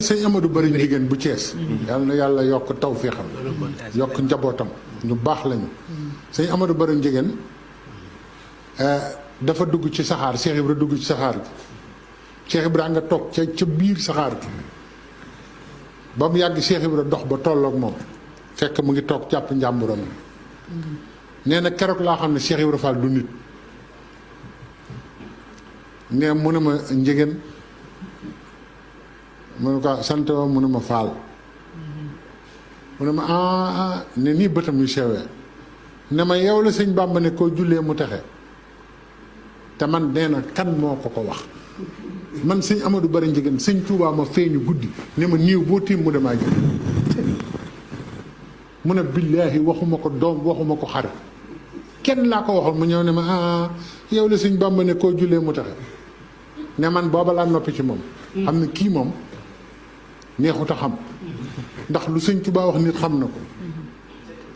sëñ Amadou Bari jigéen bu Cees yàlla na yàlla yokk tawfeexam yokk njabootam ñu baax lañu sëñ Amadou Bari jigéen dafa dugg ci saxaar Cheikh Ibra dugg ci saxaar gi Cheikh Ibra nga toog ca biir saxaar gi ba mu yàgg Cheikh Ibra dox ba tolloog moom fekk mu ngi toog jàpp njàmburam nee na keroog laa xam ne Cheikh Ibra Fall du nit ne mu ne ma njigéen mu ne ko sant mu ne ma faal mu ne ma ne nii bëtam yu sewee ne ma yow la sëñ Bàmba ne koo jullee mu texe te man nee na kan moo ko wax man sëñ Amadou Bari njigéen sëñ Tuubaa ma feeñu guddi ne ma niiw boo tiim mu demaa jël mu ne billaahi waxuma ko doom waxuma ko xarit kenn laa ko waxoon mu ñëw ne ma yow la sëñ Bàmba ne koo jullee mu texe ne man booba laa noppi ci moom xam ne kii moom neexut a xam ndax lu sëñ Tuubaa wax nit xam na ko